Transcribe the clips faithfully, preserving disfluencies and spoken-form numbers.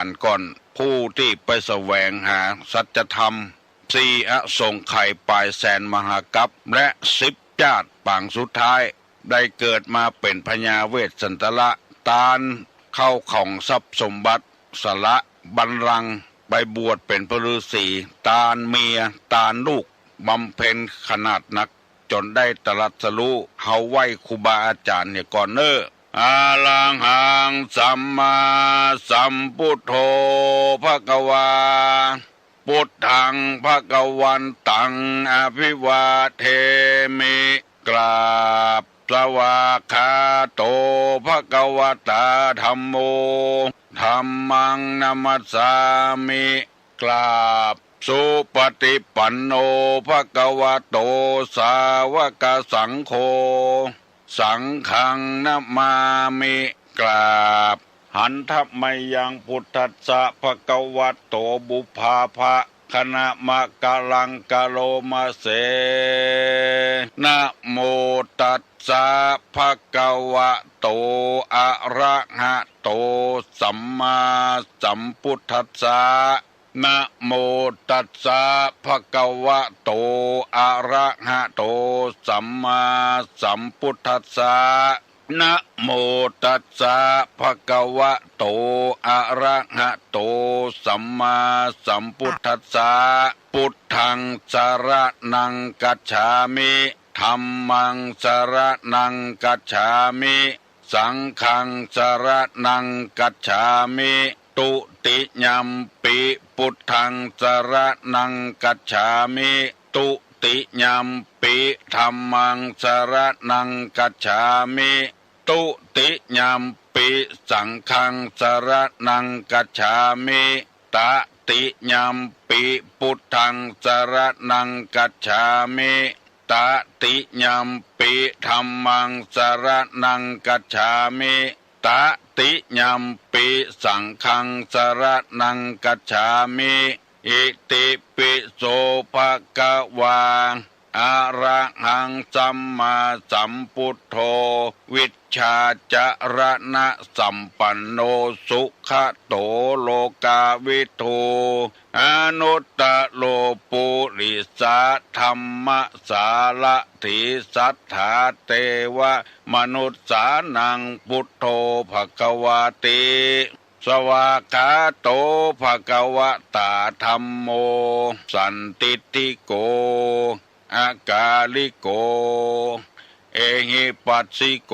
อันก่อน ผู้ตี้ไปแสวงหาสัจธรรม สี่อสงไขยป๋ายแสนมหากัป และสิบจ้าดปางสุดท้าย ได้เกิดมาเป๋นพญาเวสสันตระ ตานเข้าของทรัพย์สมบัติ สละบัลลังก์ ไปบวชเป๋นพระฤาษี ตานเมีย ตานลูก บำเพ็ญขนาดนัก จ๋นได้ตรัสรู้ เฮาไหว้ครูบาอาจ๋ารย์เหียก่อนเน่อ อะระหังสัมมาสัมพุทโธ ภะคะวา พุทธัง ภะคะวันตัง อะภิวาเทมิ กราบ สวากขาโต ภะคะวะตา ธัมโม ธัมมัง นะมัสสามิ กราบ สุปะติปันโน ภะคะวะโต สาวะกะสังโฆ สังฆัง นะมามิ กราบ หันทะมะยัง พุทธัสสะ ภะคะวะโต ปุพพาภะคะ นะมะกะลัง กะโรมะเส นะโมตัสสะ ภะคะวะโต อะระหะโต สัมมาสัมพุทธัสสะ นะโมตัสสะ ภะคะวะโต อะระหะโต สัมมาสัมพุทธัสสะ นะโมตัสสะ ภะคะวะโต อะระหะโต สัมมาสัมพุทธัสสะ พุทธัง สะระณัง กัจฉามิ ธัมมัง สะระณัง กัจฉามิ สังฆัง สะระณัง กัจฉามิ ตุติยัมปิ พุทธัง สะระณัง กัจฉามิ ตุติยัมปิ ธัมมัง สะระณัง กัจฉามิ ตุติยัมปิ สังฆัง สะระณัง กัจฉามิ ตะติยัมปิ พุทธัง สะระณัง กัจฉามิ ตะติยัมปิ ธัมมัง สะระณัง กัจฉามิ ตะติยัมปิ สังฆัง สะระณัง กัจฉามิ อิติปิโส ภะคะวา อะระหัง สัมมาสัมพุทโธ วิชชาจะระณะสัมปันโน สุขะโต โลกาวิทู อนุตตะโร ปุริสะธัมมะสารถี สัตถาเตวะมนุสสานัง พุทโธ ภะคะวาติ สวากขาโต ภะคะวะตา ธัมโม สันทิฏฐิโก อะกาลิโก เอหิปัสสิโก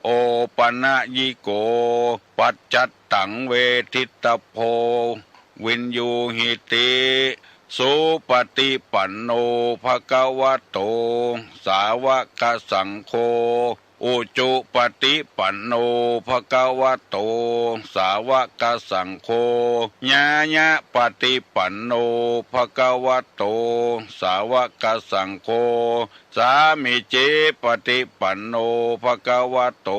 โอปะนะยิโก ปัจจัตตัง เวทิตตะโพ วิญญูหิติ สุปะติปันโน ภะคะวะโต สาวะกะสังโฆ อุจุปะติปันโน ภะคะวะโต สาวะกะสังโฆ ญาญะปะติปันโน ภะคะวะโต สาวะกะสังโฆ สามีจิปะติปันโน ภะคะวะโต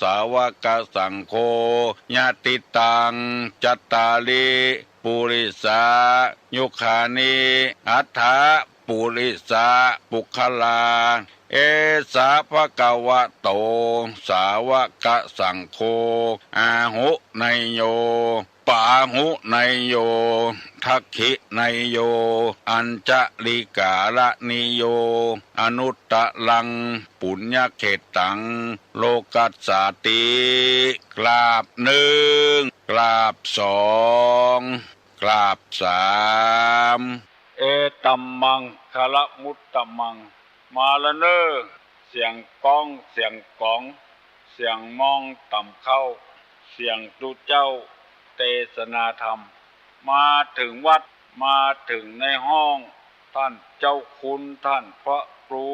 สาวะกะสังโฆ ยะติตัง จัตตาริ ปุริสายุคานิ อัฏฐะ ปุริสะปุคคลา เอสะ ภะคะวะโต สาวะกะสังโฆ อาหุเนยโย ปาหุเนยโย ทักขิเนยโย อัญชะลิกาละนิโย อนุตตะรัง ปุญญะเขตตัง โลกัสสาติ กราบนึ่ง กราบสอง กราบสาม เอตัมมังคะละมุตตะมัง มาละเน่อ เสียงก้อง เสียงก๋อง เสียงมองต่ำเข้า เสียงตุ๊เจ้าเตสนาธรรม มาเถิงวัด มาเถิงในห้อง ต้านเจ้าคุณ ต้านพระครู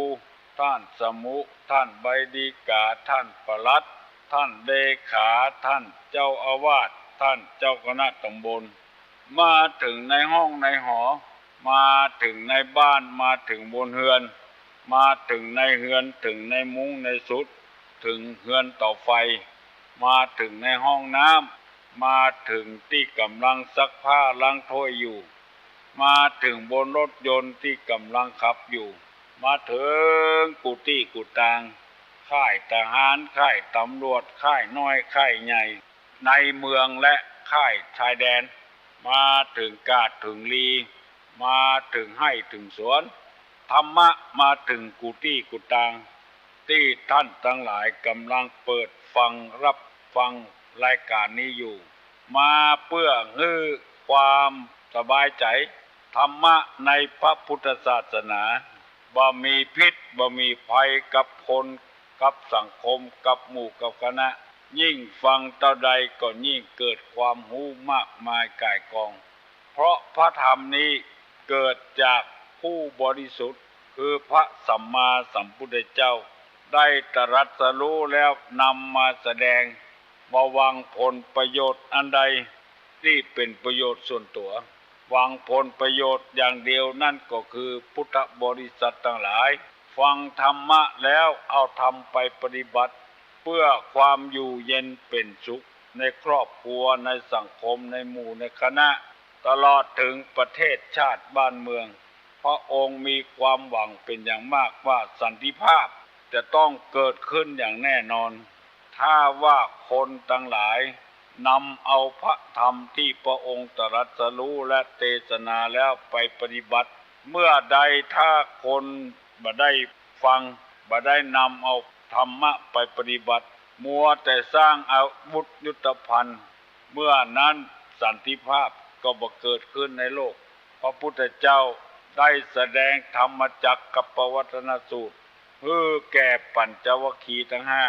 ต้านสมุ ต้านใบดีกา ต้านปลัด ต้านเลขา ต้านเจ้าอาวาส ต้านเจ้าคณะตำบล มาเถิงในห้องในหอ มาเถิงในบ้าน มาเถิงบนเฮือน มาเถิงในเฮือน เถิงในมุ้งในสุด เถิงเฮือนต่อไฟ มาเถิงในห้องน้ำ มาเถิงตี้ก่ำลังซักผ้าล้างถ้วยอยู่ มาเถิงบนรถยนต์ตี้ก่ำลังขับอยู่ มาเถิงกู้ตี้กู้ตาง ค่ายทหาร ค่ายตำรวจ ค่ายน้อย ค่ายใหญ่ ในเมืองและ ค่ายชายแดน มาเถิงกาดเถิงลี มาเถิงไฮ่เถิงสวน ธรรมะมาเถิงกู้ตี้กู้ตาง ตี้ต้านตังหลายก่ำลังเปิดฟัง ฮับฟังรายก๋านนี้อยู่ มาเปื้อหื้อความสบายใจ๋ ธรรมะในพระพุทธศาสนา บ่มีพิษ บ่มีภัยกับคน กับสังคม กับหมู่กับคณะ ยิ่งฟังเต้าใดก็ยิ่งเกิดความฮู้มากมายก่ายกอง เพราะพระธรรมนี้เกิดจากผู้บริสุทธิ์ คือพระสัมมาสัมพุทธเจ้า ได้ตรัสรู้แล้วนำมาแสดง บ่หวังผลประโยชน์อันใดตี้เป๋นประโยชน์ส่วนตั๋ว หวังผลประโยชน์อย่างเดียว นั้นก็คือพุทธบริษัทตังหลาย ฟังธรรมะแล้วเอาธรรมไปปฏิบัติ เปื้อความอยู่เย็นเป๋นสุข ในครอบครัว ในสังคม ในหมู่ในคณะ ตลอดเถิงประเทศชาติบ้านเมือง พระองค์มีความหวังเป๋นอย่างมากว่าสันติภาพจะต้องเกิดขึ้นอย่างแน่นอน ถ้าว่าคนตังหลายนำเอาพระธรรมตี้พระองค์ตรัสรู้และเตสนาแล้วไปปฏิบัติ เมื่อใดถ้าคนบ่ได้ฟัง บ่ได้นำเอาธรรมะไปปฏิบัติ มัวแต่สร้างอาวุธยุทโธภัณฑ์ เมื่อนั้นสันติภาพก็บ่เกิดขึ้นในโลก พระพุทธเจ้าได้แสดงธรรมจักรกัปปวัตนสูตร หื้อแก่ปัญจวัคคีย์ตังห้า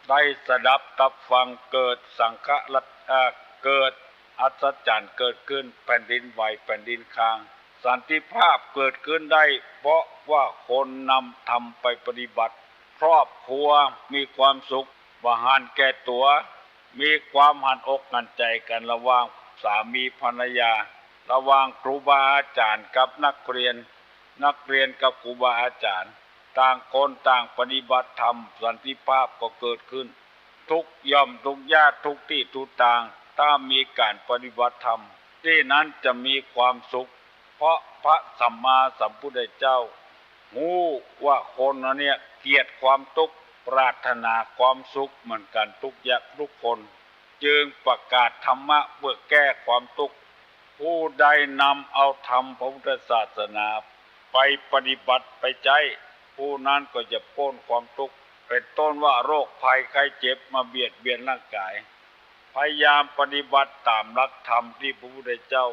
ได้สดับตับฟัง เกิดสังฆรัต เอ่อ เกิดอัศจรรย์เกิดขึ้น แผ่นดินไหว แผ่นดินคลาง สันติภาพเกิดขึ้นได้ เพราะว่าคนนำธรรมไปปฏิบัติ ครอบครัวมีความสุข บ่หันแก่ตั๋ว มีความหันอกหันใจ๋กั๋นระหว่างสามีภรรยา ระหว่างครูบาอาจ๋ารย์กับนักเรียน นักเรียนกับครูบาอาจ๋ารย์ ต่างคนต่างปฏิบัติธรรม สันติภาพก็เกิดขึ้น ทุกหย่อมทุกหญ้าทุกตี้ทุกตาง ถ้ามีก๋านปฏิบัติธรรม ตี้นั้นจะมีความสุข เพราะพระสัมมาสัมพุทธเจ้าฮู้ว่าคนอันเนี้ยเกลียดความตุ๊กข์ ปรารถนาความสุขเหมือนกั๋นทุกอย่างทุกคน จึงประกาศธรรมะเปื้อแก้ความตุ๊กข์ ผู้ใดนำเอาธรรมพระพุทธศาสนาไปปฏิบัติไปใจ๊ ผู้นั้นก็จะป๊นความตุ๊กข์ เป๋นต้นว่าโรคภัยไข้เจ็บมาเบียดเบียนร่างก๋าย พยายามปฏิบัติต๋ามหลักธรรมตี้พระพุทธเจ้า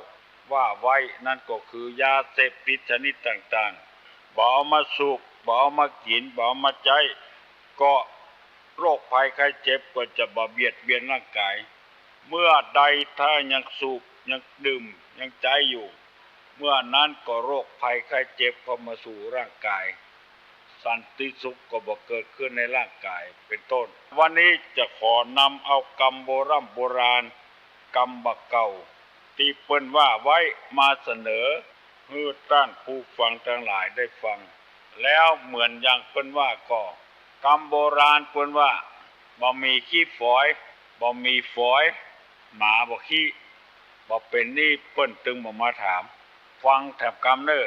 ว่าไว้ นั้นก็คือยาเสพติดชนิดต่างๆ บ่เอามาสูบ บ่เอามากิ๋น บ่เอามาใจ๊ ก็โรคภัยไข้เจ็บก็จะบ่เบียดเบียนร่างก๋าย เมื่อใดถ้ายังสูบ ยังดื่ม ยังใจ๊อยู่ เมื่อนั้นก็โรคภัยไข้เจ็บเข้ามาสู่ร่างก๋าย สันติสุขก็บ่เกิดขึ้นในร่างก๋าย เป๋นต้น วันนี้จะขอนำเอากำโบร่ำโบราณ กำบ่าเก่า ตี้เปิ้นว่าไว้มาเสนอ หื้อต้านผู้ฟังตังหลายได้ฟัง แล้วเหมือนอย่างเปิ้นว่าก่อ กำโบราณเปิ้นว่า บ่มีขี้ฝอย บ่มีฝอย หมาบ่ขี้ บ่เป๋นนี่เปิ้นตึงบ่มาถาม ฟังแถมกำเน่อ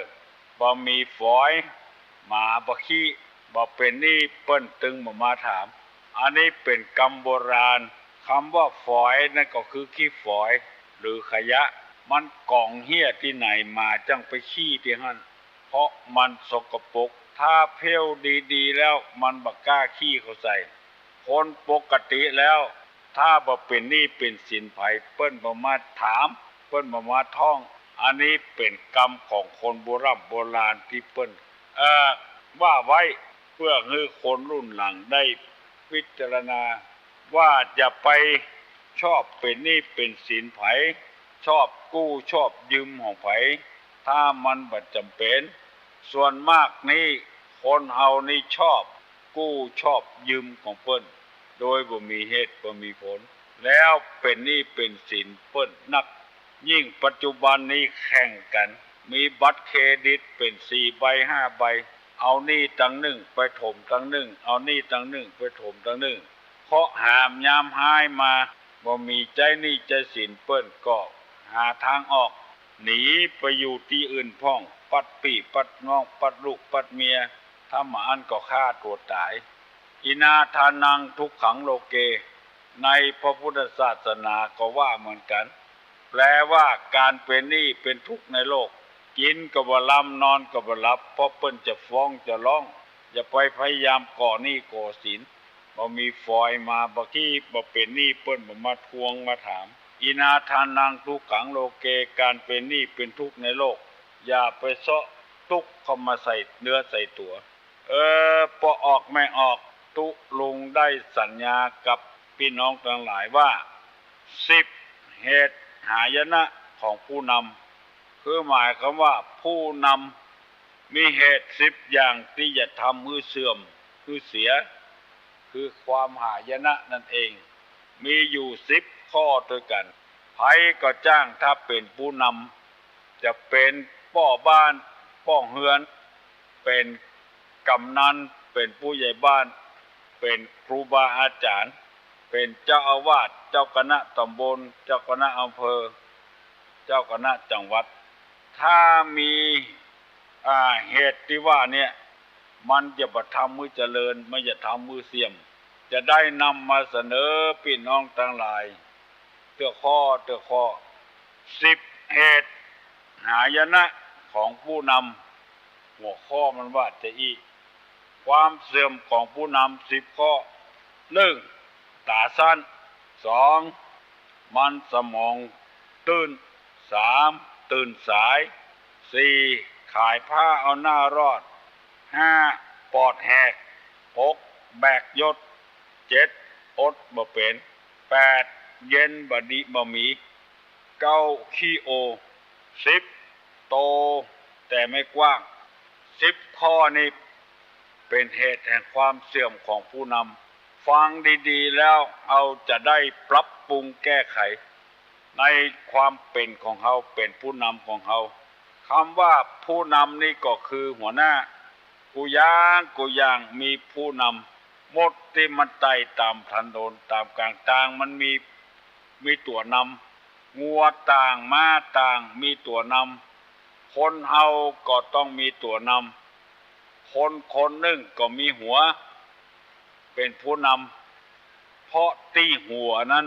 บ่มีฝอย หมาบ่ขี้ บ่เป๋นนี่เปิ้นตึงบ่มาถาม อันนี้เป๋นกำโบราณ กำว่าฝอยนั้นก็คือขี้ฝอย หรือขยะ มันก๋องเฮี้ยตี้ไหน หมาจั้งไปขี้ตี้หั้น เพราะมันสกปรก ถ้าเผี้ยวดีๆ แล้วมันบ่กล้าขี้เข้าใส่ คนปกติแล้ว ถ้าบ่เป๋นหนี้เป๋นสินใผ เปิ้นบ่มาถาม เปิ้นบ่มาท้อง อันนี้เป๋นกำของคนโบร่ำโบราณตี้เปิ้น เอ่อ ว่าไว้ เปื้อหื้อคนรุ่นหลังได้พิจารณา ว่าอย่าไปชอบเป๋นหนี้เป๋นสินใผ ชอบกู้ชอบยืมของใผ ถ้ามันบ่จ๋ำเป๋น ส่วนมากนี้คนเฮานี้ชอบกู้ชอบยืมของเปิ้น โดยบ่มีเหตุบ่มีผล แล้วเป๋นหนี้เป๋นสินเปิ้นนัก ยิ่งปัจจุบันนี้แข่งกั๋น มีบัตรเครดิตเป๋นสี่ใบห้าใบ เอาหนี้ตังนึ่งไปถมตังนึ่ง เอาหนี้ตังนึ่งไปถมตังนึ่ง เคราะห์หามยามฮ้ายมา บ่มีใจ๊หนี้ใจ๊สินเปิ้นก็หาตางออก หนีไปอยู่ตี้อื่นพ่อง ปัดปี้ปัดน้อง ปัดลูกปัดเมีย ถ้าบ่อั้นก็ฆ่าตั๋วต๋าย อินาทานังทุกขังโลเก ในพระพุทธศาสนาก็ว่าเหมือนกั๋น แปลว่าก๋านเป๋นหนี้เป๋นทุกข์ในโลก กิ๋นก็บ่ลำ นอนก็บ่หลับ เพราะเปิ้นจะฟ้องจะร้อง อย่าไปพยายามก่อหนี้ก่อสิน บ่มีฝอยมา บ่กี้บ่เป๋นหนี้เปิ้นบ่มาทวงมาถาม อินาทานังทุกขังโลเก ก๋านเป๋นหนี้เป๋นทุกข์ในโลก อย่าไปเซาะตุ๊กข์เข้ามาใส่เนื้อใส่ตั๋ว เออ ป้อออกแม่ออก ตุ๊ลุงได้สัญญากับปี้น้องตังหลายว่า สิบเหตุหายนะของผู้นำ คือหมายความว่าผู้นำมีเหตุสิบอย่างตี้จะทำหื้อเสื่อมหื้อเสีย คือความหายนะนั้นเอง มีอยู่สิบข้อตวยกั๋น ใผก็จ้าง ถ้าเป๋นผู้นำ จะเป๋นป้อบ้านป้อเฮือน เป๋นก๋ำนัน เป๋นผู้ใหญ่บ้าน เป๋นครูบาอาจ๋ารย์ เป๋นเจ้าอาวาส เจ้าคณะต๋ำบล เจ้าคณะอำเภอ เจ้าคณะจังหวัด ถ้ามี อ่า เหตุตี้ว่าเนี่ย มันจะบ่ทำหื้อเจริญ มันจะทำหื้อเสื่อม จะได้นำมาเสนอปี้น้องตังหลาย เตื้อข้อ เตื้อข้อ สิบเหตุหายนะของผู้นำ หัวข้อมันว่าจะอี้ ความเสื่อมของผู้นำสิบข้อ นึ่ง ต๋าสั้น สอง มันสมองตื้น สาม ตื่นสาย สี่ ขายผ้าเอาหน้ารอด ห้า ปอดแหก หก แบกยศ เจ็ด อดบ่เป๋น แปด เย็นบ่ดีบ่มี เก้า ขี้โอ สิบ โตแต่ไม่กว้าง สิบข้อนี้เป๋นเหตุแห่งความเสื่อมของผู้นำ ฟังดีๆ แล้วเฮาจะได้ปรับปรุงแก้ไข ในความเป๋นของเฮา เป๋นผู้นำของเฮา กำว่าผู้นำนี้ก็คือหัวหน้า กู้อย่างกู้อย่างมีผู้นำ หมดตี้มันไต่ต๋ามถนนต๋ามก๋างตาง มันมี มีตั๋วนำ งัวต่างม้าต่างมีตั๋วนำ คนเฮาก็ต้องมีตั๋วนำ คนคนนึ่งก็มีหัว เป๋นผู้นำ เพราะตี้หัวนั้น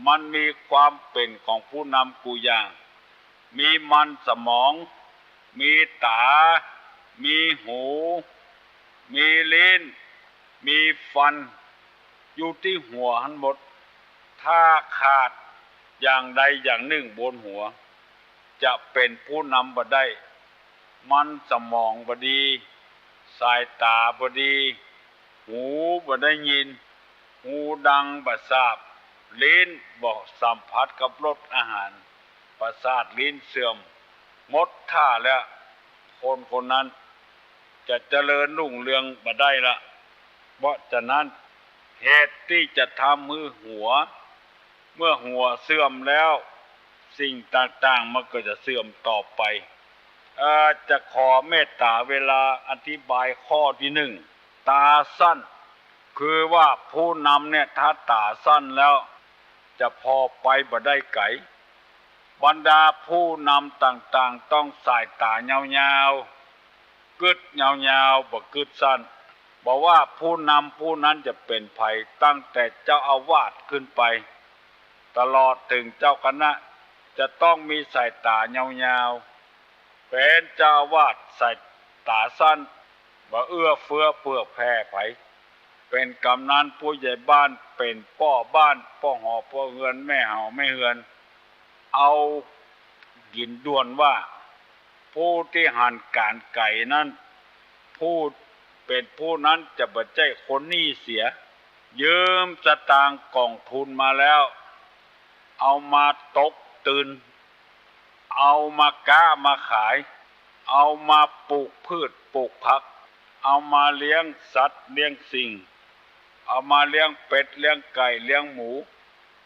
มันมีความเป๋นของผู้นำกู้อย่าง มีมันสมอง มีต๋า มีหู มีลิ้น มีฟัน อยู่ตี้หัวหั้นหมด ถ้าขาดอย่างใดอย่างนึ่งบนหัว จะเป๋นผู้นำบ่ได้ มันสมองบ่ดี สายต๋าบ่ดี หูบ่ได้ยิน หูดังบ่สาบ ลิ้นบ่สัมผัสกับรสอาหาร ประสาทลิ้นเสื่อม หมดท่าแล้ว คนคนนั้นจะเจริญรุ่งเรืองบ่ได้ละ เพราะฉะนั้น เหตุตี้จะทำหื้อหัว เมื่อหัวเสื่อมแล้ว สิ่งต่างๆ มันก็จะเสื่อมต่อไป เอ่อ จะขอเมตต๋าเวลาอธิบายข้อตี้นึ่ง ต๋าสั้น คือว่าผู้นำเนี่ย ถ้าต๋าสั้นแล้ว จะผ่อไปบ่ได้ไก๋ บรรดาผู้นำต่างๆ ต้องสายต๋ายาวๆ กึ๊ดยาวๆ บ่กึ๊ดสั้น บ่ว่าผู้นำผู้นั้นจะเป๋นใผ ตั้งแต่เจ้าอาวาสขึ้นไป ตลอดเถิงเจ้าคณะ จะต้องมีสายต๋ายาวๆ เป๋นเจ้าอาวาสสายต๋าสั้น บ่เอื้อเฟื้อเผื่อแผ่ใผ เป๋นก๋ำนันผู้ใหญ่บ้าน เป๋นป้อบ้าน ป้อหอป้อเฮือน แม่เหาแม่เฮือน เอาหยินด่วนว่า ผู้ตี้หันก๋านไก๋นั้น ผู้เป๋นผู้นั้นจะบ่ใจ้คนหนี้เสีย ยืมสตางค์ก๋องทุนมาแล้ว เอามาตกตื่น เอามาก๊ามาขาย เอามาปลูกพืชปลูกผัก เอามาเลี้ยงสัตว์เลี้ยงสิ่ง เอามาเลี้ยงเป็ดเลี้ยงไก่เลี้ยงหมู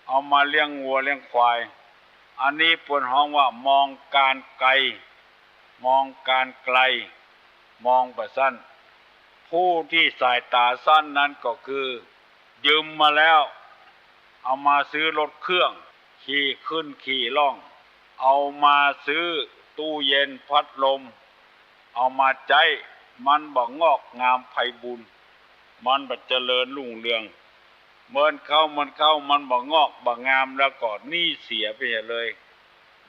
เอามาเลี้ยงงัวเลี้ยงควาย อันนี้เปิ้นฮ้องว่ามองก๋านไก๋ มองก๋านไก๋ มองบ่สั้น ผู้ตี้สายต๋าสั้นนั้นก็คือ ยืมมาแล้ว เอามาซื้อรถเครื่อง ขี่ขึ้นขี่ล่อง เอามาซื้อตู้เย็นพัดลม เอามาใจ๊ มันบ่งอกงามไพบูลย์ มันบ่เจริญรุ่งเรือง เมินเข้า เมินเข้า มันบ่งอกบ่งาม แล้วก็หนี้เสียไปเหียเลย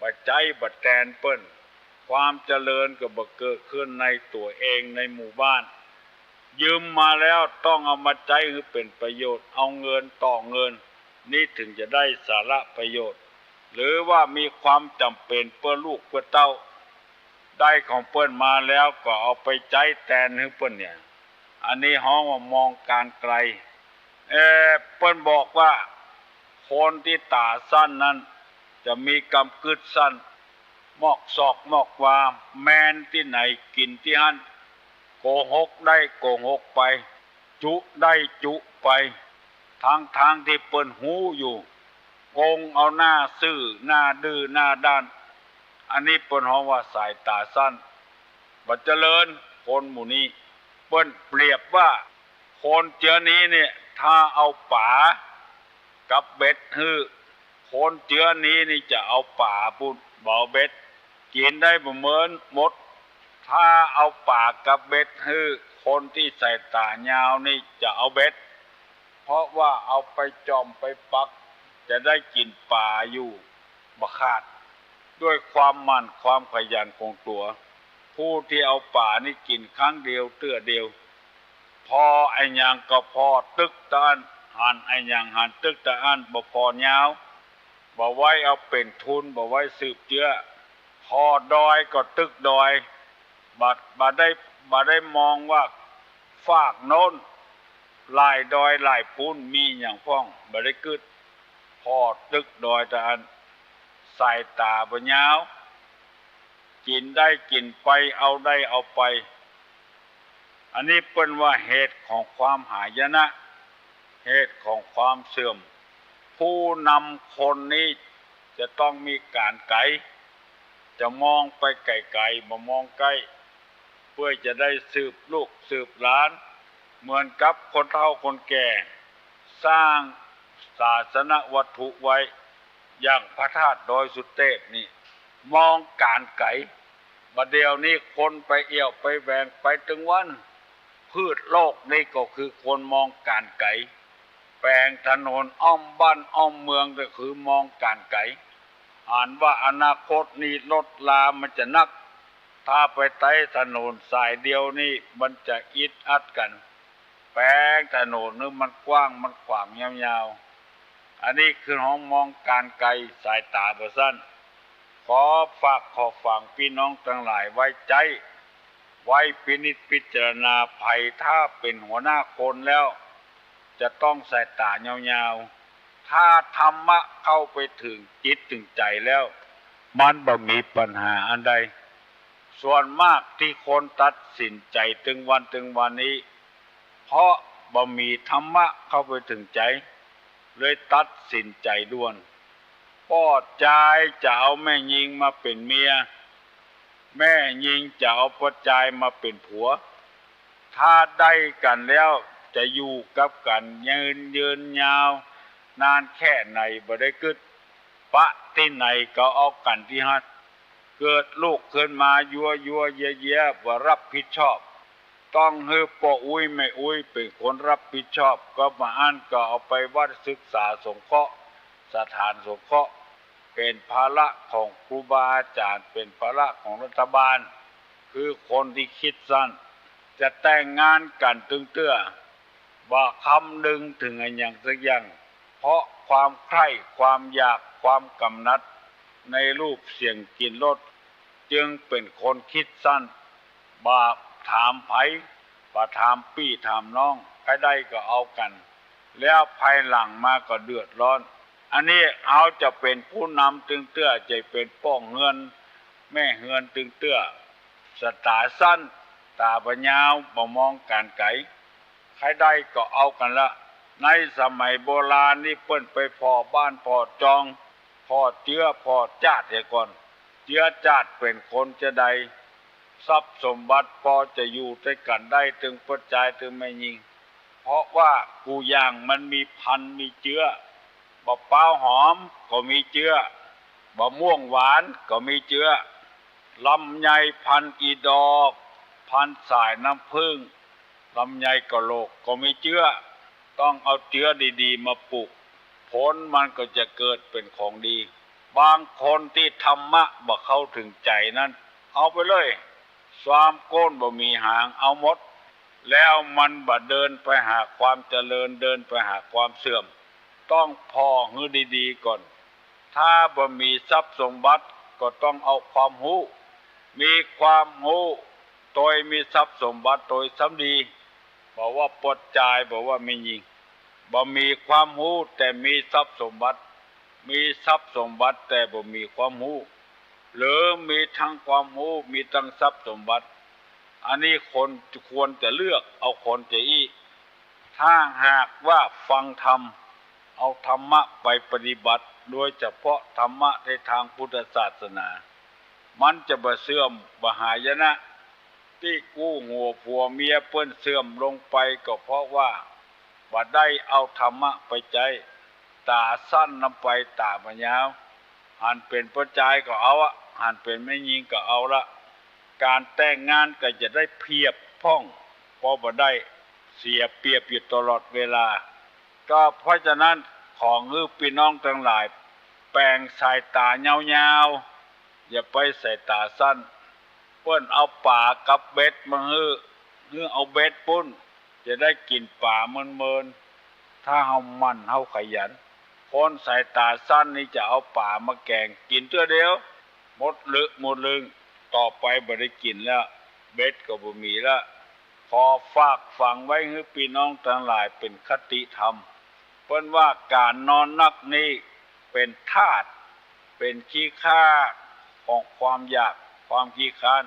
บ่ใจ๊บ่แตนเปิ้น ความเจริญก็บ่เกิดขึ้นในตั๋วเองในหมู่บ้าน ยืมมาแล้วต้องเอามาใจ๊หื้อเป๋นประโยชน์ เอาเงินต่อเงิน นี้เถิงจะได้สาระประโยชน์ หรือว่ามีความจ๋ำเป๋นเปื้อลูกเปื้อเต้า ได้ของเปิ้นมาแล้วก็เอาไปใจ๊แตนหื้อเปิ้นเนี่ย อันนี้ฮ้องว่ามองก๋านไก๋ เอ่อ เปิ้นบอกว่า คนตี้ต๋าสั้นนั้น จะมีกำกึ๊ดสั้น มอกซอกมอกวา แมนตี้ไหนกิ๋นตี้หั้น โกหกได้โกหกไป จุได้จุไป ตึงๆ ตี้เปิ้นฮู้อยู่ โกงเอาหน้าซื่อ หน้าดื้อ หน้าด้าน อันนี้เปิ้นฮ้องว่าสายต๋าสั้น บ่เจริญ คนหมู่นี้ เปิ้นเปรียบว่า คนเจื้อนี้เนี่ย ถ้าเอาป๋ากับเบ็ดหื้อ คนเจื้อนี้นี่จะเอาป๋าปู้น บ่เอาเบ็ด กิ๋นได้บ่เมินหมด ถ้าเอาป๋ากับเบ็ดหื้อ คนตี้สายต๋ายาวนี่จะเอาเบ็ด เพราะว่าเอาไปจ่อมไปปัก จะได้กิ๋นป๋าอยู่บ่ขาด ด้วยความหมั่นความขยันของตั๋ว ผู้ตี้เอาป๋านี่กิ๋นครั้งเดียวเตื้อเดียว ผ่ออะหยังก็ผ่อตึกตะอั้น หันอะหยังหันตึกตะอั้น บ่ผ่อยาว บ่ไว้เอาเป๋นทุน บ่ไว้สืบเจื้อ ผ่อดอยก็ตึกดอย บ่ บ่ได้ บ่ได้มองว่าฟากโน้น หลายดอยหลายปู๊นมีหยังพ่อง บ่ได้กึ๊ด ผ่อตึกดอยตะอั้น สายต๋าบ่ยาว กิ๋นได้กิ๋นไป เอาได้เอาไป อันนี้เปิ้นว่าเหตุของความหายนะ เหตุของความเสื่อม ผู้นำคนนี้จะต้องมีก๋านไก๋ จะมองไปไก๋ๆ บ่มองใก้ เปื้อจะได้สืบลูกสืบหลาน เหมือนกับคนเฒ่าคนแก่ สร้างศาสนวัตถุไว้ อย่างพระธาตุดอยสุเตพนี่ มองก๋านไก๋ บ่าเดี่ยวนี้คนไปเอี่ยวไปแหวงไปตึงวัน พืชโลกนี่ก็คือคนมองก๋านไก๋ แป๋งถนนอ้อมบ้านอ้อมเมืองก็คือมองก๋านไก๋ หันว่าอนาคตนี้รถรามันจะนัก ถ้าไปไต้ถนนสายเดียวนี่มันจะอิดอัดกั๋น แป๋งถนนหื้อมันกว้างมันขวางยาวๆ อันนี้คือฮ้องมองก๋านไก๋ สายต๋าบ่สั้น ขอฝากขอฝังปี้น้องตังหลายไว้ใจ๊ ไว้พินิจพิจารณา ใผถ้าเป๋นหัวหน้าคนแล้ว จะต้องสายต๋ายาวๆ ถ้าธรรมะเข้าไปถึงจิตถึงใจ๋แล้ว มันบ่มีปัญหาอันใด ส่วนมากตี้คนตัดสินใจ๋ตึงวันตึงวันนี้ เพราะบ่มีธรรมะเข้าไปถึงใจ๋ เลยตัดสินใจ๋ด่วน ป้อจายจะเอาแม่ญิงมาเป๋นเมีย แม่ญิงจะเอาป้อจายมาเป๋นผัว ถ้าได้กั๋นแล้วจะอยู่กับกั๋นยืนยืนยาวนานแค่ไหนบ่ได้กึ๊ด ปะตี้ไหนก็เอากั๋นตี้หั้น เกิดลูกขึ้นมายัวยัวเยียเยียบ่รับผิดชอบ ต้องหื้อป้ออุ๊ยแม่อุ๊ยเป๋นคนรับผิดชอบ ก็บ่อั้นก็เอาไปวัดศึกษาสงเคราะห์ สถานสงเคราะห์ เป๋นภาระของครูบาอาจ๋ารย์ เป๋นภาระของรัฐบาล คือคนตี้กึ๊ดสั้น จะแต่งงานกั๋นตึงเตื้อ บ่คำนึงเถิงอะหยังสักอย่าง เพราะความใคร่ ความอยาก ความกำหนัด ในรูปเสียงกลิ่นรส จึงเป๋นคนกึ๊ดสั้น บ่ถามใผ บ่ถามปี้ถามน้อง ใผได้ก็เอากั๋น แล้วภายหลังมาก็เดือดร้อน อันนี้เฮาจะเป๋นผู้นำตึงเตื้อ จะเป๋นป้อเฮือนแม่เฮือนตึงเตื้อ สายต๋าสั้น ต๋าบ่ยาว บ่มองก๋านไก๋ ใผได้ก็เอากั๋นละ ในสมัยโบราณนี่เปิ้นไปผ่อบ้านผ่อจอง ผ่อเจื๊อผ่อจ้าดเหียก่อน เจื๊อจ้าดเป๋นคนจาใด ทรัพย์สมบัติปอจะอยู่ตวยกั๋นได้ตึงป้อจายตึงแม่ญิง เพราะว่ากู้อย่างมันมีพันธุ์มีเจื๊อ บ่าวพร้าวหอมก็มีเจื๊อ บ่าวม่วงหวานก็มีเจื๊อ ลำไยพันธุ์อีดอก พันธุ์สายน้ำผึ้ง ลำไยกะโหลกก็มีเจื๊อ ต้องเอาเจื๊อดีๆ มาปลูก ผลมันก็จะเกิดเป๋นของดี บางคนตี้ธรรมะบ่เข้าเถิงใจ๋นั้น เอาไปเลย สามก้นบ่มีหาง เอาหมด แล้วมันบ่เดินไปหาความเจริญ เดินไปหาความเสื่อม ต้องผ่อหื้อดีๆ ก่อน ถ้าบ่มีทรัพย์สมบัติก็ต้องเอาความฮู้ มีความฮู้ โตยมีทรัพย์สมบัติโตยซ้ำดี บ่ว่าป้อจาย บ่ว่าแม่ญิง บ่มีความฮู้แต่มีทรัพย์สมบัติ มีทรัพย์สมบัติแต่บ่มีความฮู้ หรือมีตึงความฮู้ มีตึงทรัพย์สมบัติ อันนี้คนควรจะเลือกเอาคนจะอี้ ถ้าหากว่าฟังธรรม เอาธรรมะไปปฏิบัติ โดยเฉพาะธรรมะในตางพุทธศาสนา มันจะบ่เสื่อม บ่หายนะ ตี้กู้หัวผัวเมียเปิ้นเสื่อมลงไปก็เพราะว่าบ่ได้เอาธรรมะไปใจ๊ ต๋าสั้นนำไปต๋าบ่ยาว หันเป๋นป้อจายก็เอาอะ หันเป๋นแม่ญิงก็เอาละ ก๋านแต่งงานก็จะได้เปียบพ่อง เพราะบ่ได้เสียเปรียบอยู่ตลอดเวลา ก็เพราะฉะนั้นขอหื้อปี้น้องตังหลายแป๋งสายต๋ายาวๆ อย่าไปสายต๋าสั้น เปิ้นเอาป๋ากับเบ็ดมาหื้อ หื้อเอาเบ็ดปุ้น จะได้กิ๋นป๋าเมินๆ ถ้าเฮาหมั่นเฮาขยัน คนสายต๋าสั้นนี่จะเอาป๋ามาแก๋งกิ๋นเตื้อเดียว หมดลึกหมดลึง ต่อไปบ่ได้กิ๋นแล้ว เบ็ดก็บ่มีแล้ว ขอฝากฝังไว้หื้อปี้น้องตังหลายเป๋นคติธรรม เปิ้นว่าก๋านนอนนักนี้เป๋นธาตุ เป๋นขี้ข้าของความอยาก ความขี้คร้าน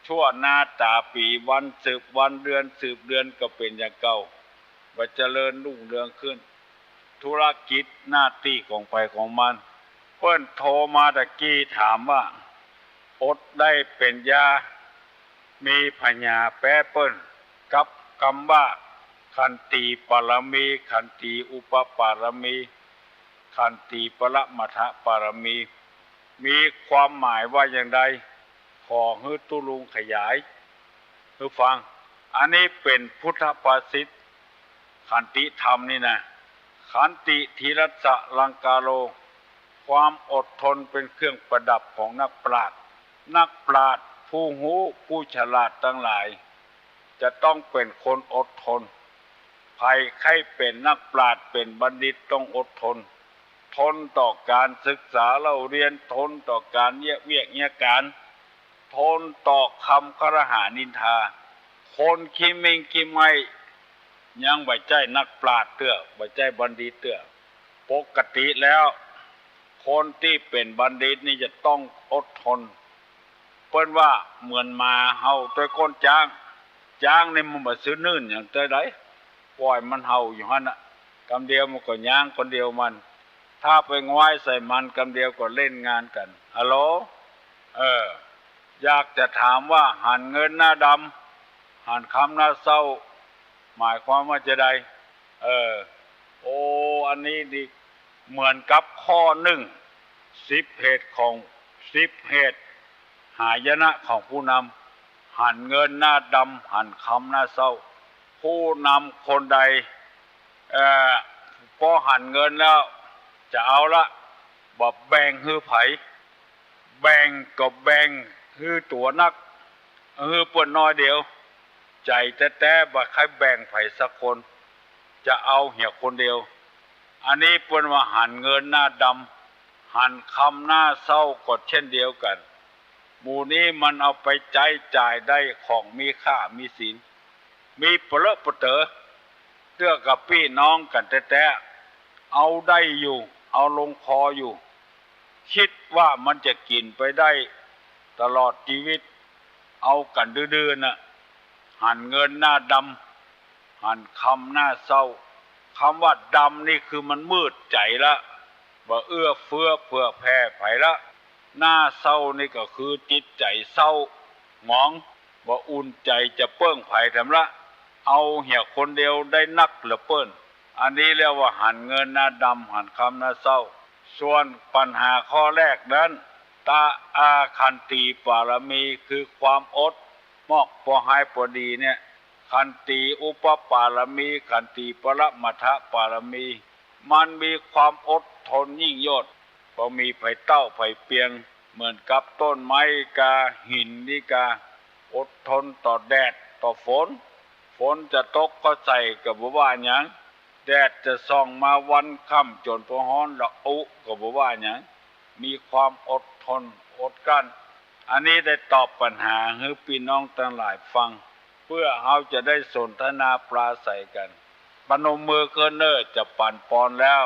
ชั่วนาต๋าปี๋ วันสืบวัน เดือนสืบเดือนก็เป๋นอย่างเก่า บ่เจริญรุ่งเรืองขึ้น ธุรกิจหน้าตี้ของใผของมัน เปิ้นโทรมาตะกี้ถามว่า อดได้เป๋นยา มีผญาแป๊เปิ้น กับกำว่า ขันติปารมี ขันติอุปปารมี ขันติปรมัตถปารมี มีความหมายว่าอย่างใด ขอหื้อตุ๊ลุงขยายหื้อฟัง อันนี้เป๋นพุทธภาษิต ขันติธรรมนี่นะ ขันติ ธีรัสสะ ลังกาโล ความอดทนเป๋นเครื่องประดับของนักปราชญ์ นักปราชญ์ ผู้ฮู้ ผู้ฉลาดตังหลาย จะต้องเป๋นคนอดทน ใผใค่เป๋นนักปราชญ์ เป๋นบัณฑิตต้องอดทน ทนต่อก๋านศึกษาเล่าเฮียน ทนต่อก๋านเยียะเวียกเยียะก๋าน ทนต่อคำครหานินทา คนขี้เม้งขี้ไม้ ยังบ่ใจ้นักปราชญ์เตื้อ บ่ใจ้บัณฑิตเตื้อ ปกติแล้ว คนตี้เป๋นบัณฑิตนี่จะต้องอดทน เปิ้นว่าเหมือนหมาเห่าตวยก้นจ๊าง จ๊างนี่มันบ่ซื่อนื่นหยังตวยใด ป่อยมันเห่าอยู่หั้นน่ะ กำเดียวมันก็ย้างคนเดียวมัน ถ้าไปง้อยใส่มันกำเดียวก็เล่นงานกั๋น ฮัลโหล เออ อยากจะถามว่าหันเงินหน้าดำ หันคำหน้าเศร้า หมายความว่าจะใด เออ โอ้ อันนี้นี่เหมือนกับข้อนึ่ง สิบเหตุของ สิบเหตุหายนะของผู้นำ หันเงินหน้าดำ หันคำหน้าเศร้า ผู้นำคนใด เอ่อ ปอหันเงินแล้ว จะเอาละ บ่แบ่งหื้อใผ แบ่งก็แบ่งหื้อตั๋วนัก หื้อเปิ้นน้อยเดียว ใจ๋แต๊ๆ บ่ใค่แบ่งใผสักคน จะเอาเหียคนเดียว อันนี้เปิ้นว่าหันเงินหน้าดำ หันคำหน้าเศร้าก็เช่นเดียวกั๋น หมู่นี้มันเอาไปใจ๊จ่ายได้ของมีค่ามีศีล มีปะเลอะปะเต๋อ เตื้อกับปี้น้องกั๋นแต๊ๆ เอาได้อยู่ เอาลงคออยู่ กึ๊ดว่ามันจะกิ๋นไปได้ตลอดจีวิต เอากั๋นดื้อๆ น่ะ หันเงินหน้าดำ หันคำหน้าเศร้า กำว่าดำนี่คือมันมืดใจ๋ละ บ่เอื้อเฟื้อเผื่อแผ่ใผละ หน้าเศร้านี่ก็คือจิตใจ๋เศร้าหมอง บ่อุ่นใจ๋จะเปิ้งใผแถมละ เอาเหียคนเดียวได้นักเหลือเปิ้น อันนี้เรียกว่าหันเงินหน้าดำ หันคำหน้าเศร้า ส่วนปัญหาข้อแรกนั้น ตะอา ขันติปารมี คือความอด มอกปอฮายปอดีเนี่ย ขันติอุปปารมี ขันติปรมัตถปารมี มันมีความอดทนยิ่งยวด บ่มีไผเต้าไผเปียง เหมือนกับต้นไม้กา หินนี่กา อดทนต่อแดดต่อฝน ฝนจะตกก็ใส่ก็บ่ว่าหยัง แดดจะส่องมาวันค่ำจ๋นปอฮ้อนละอุก็บ่ว่าหยัง มีความอดทนอดกลั้น อันนี้ได้ตอบปัญหาหื้อปี้น้องตังหลายฟัง เปื้อเฮาจะได้สนทนาปราศรัยกั๋น ปนมมือขึ้นเน่อ จะปั๋นปอนแล้ว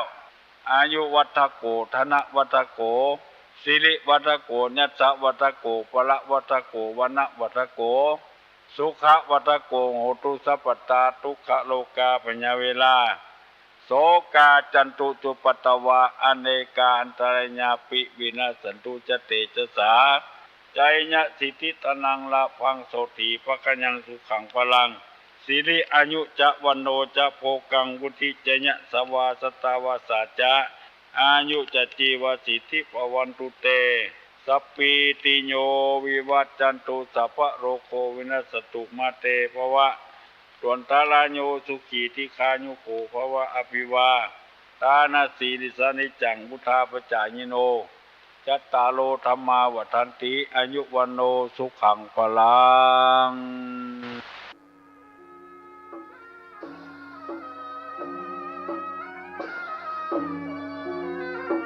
อายุวัฑโฆ ธนวัฑโฆ สิริวัฑโฆ ยศวัฑโฆ พละวัฑโฆ วรรณวัฑโฆ สุขวัฑโฆ โหตุสัพพตา ทุกขโรคาพยาเวรา โศกาจันตุจุปัตตวา อเนกาอันตรายาปิ วินัสสันตุจะเตจสา ชัยยะสิทธิธนัง ลาภังโสติภคยัง สุขังพลัง สิริอายุจะ วัณโณจะ โภคัง วุฒิจะยะสวา สตาวาสาจะ อายุจะ จีวสิทธิ ภวันตุเต สัพพีติโย วิวัชชันตุ สัพพะโรโค วินัสสตุ มาเตภวะ ตวันตรายโย สุขีทีฆายุโขภวะ อภิวาทานาสีลิสสานิจจัง วุฑฒาปจายิโน จัตตาโร ธัมมา วัฑฒันติ อายุ วัณโณ สุขัง พลัง